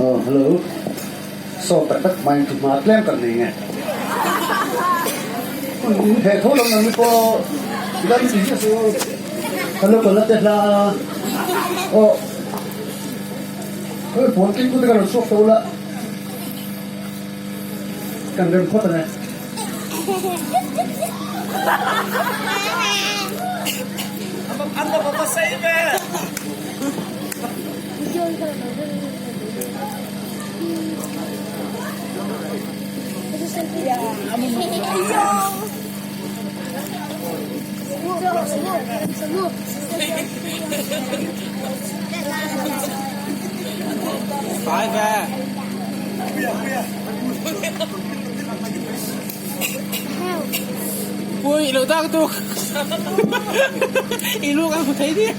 Aw hello Saw tak tak hmain thu hma tlem kan nei nge. In theh tho lo nang ni pawh dam ti zia su ka lo kal na te hla a aw khawi puan keng tu te ka rawn chhuak tho la kan rem phawt ang e. Ui, ilo tak tuk. I lu kan hmu thei diam.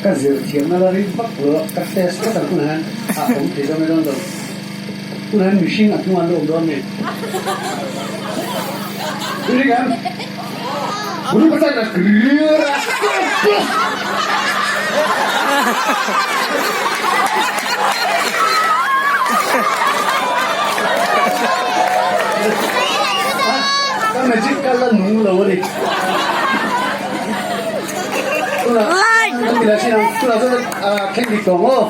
Ka zir thiamna la ring vak lo a, ka test vek ang tunah hian a awm thei dawn mai dawn lo. Tunah hian mihring a hnungah an lo awm dawn ni. Ring em? Ka magic kal la nung lo a ni. Tunah kan ti leh chin ang. Tunah chuan a thleng dik tawh ang aw.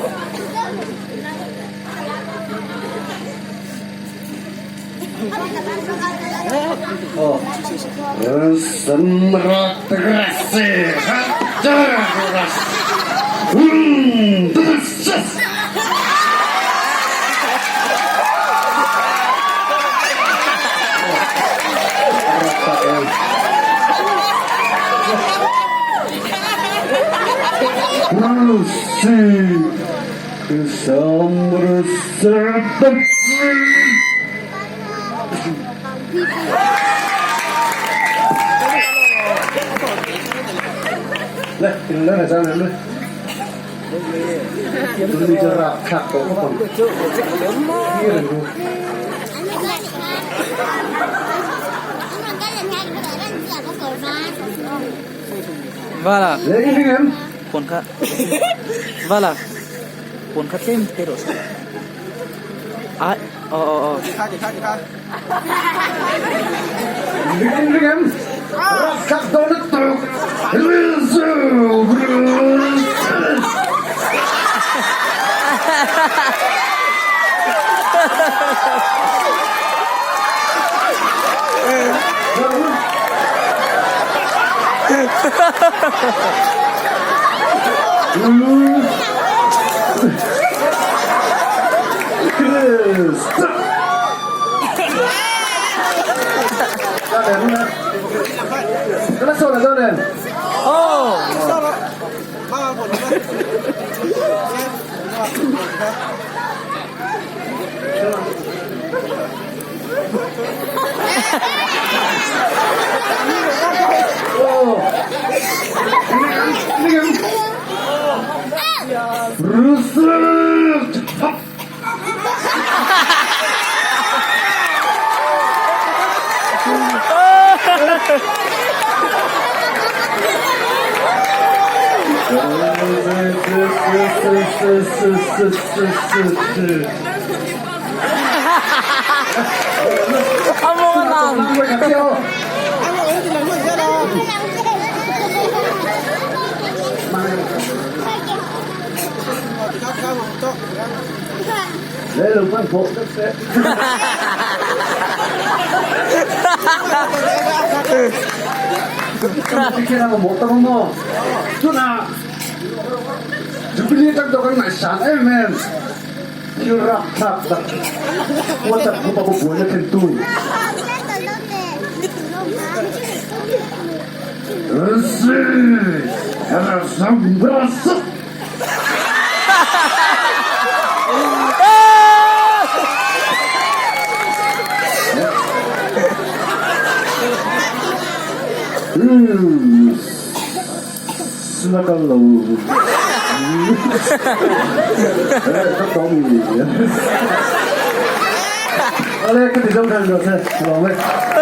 Vala phone kha Vala phone kha tlem te rawh se a aw aw aw. Jubilee atang tawh kan ngaihsan em em thil rapthlak tak WhatsApp group a buaina thlentu La kal lo. Ale ka ti zo than lo che. Lawm e.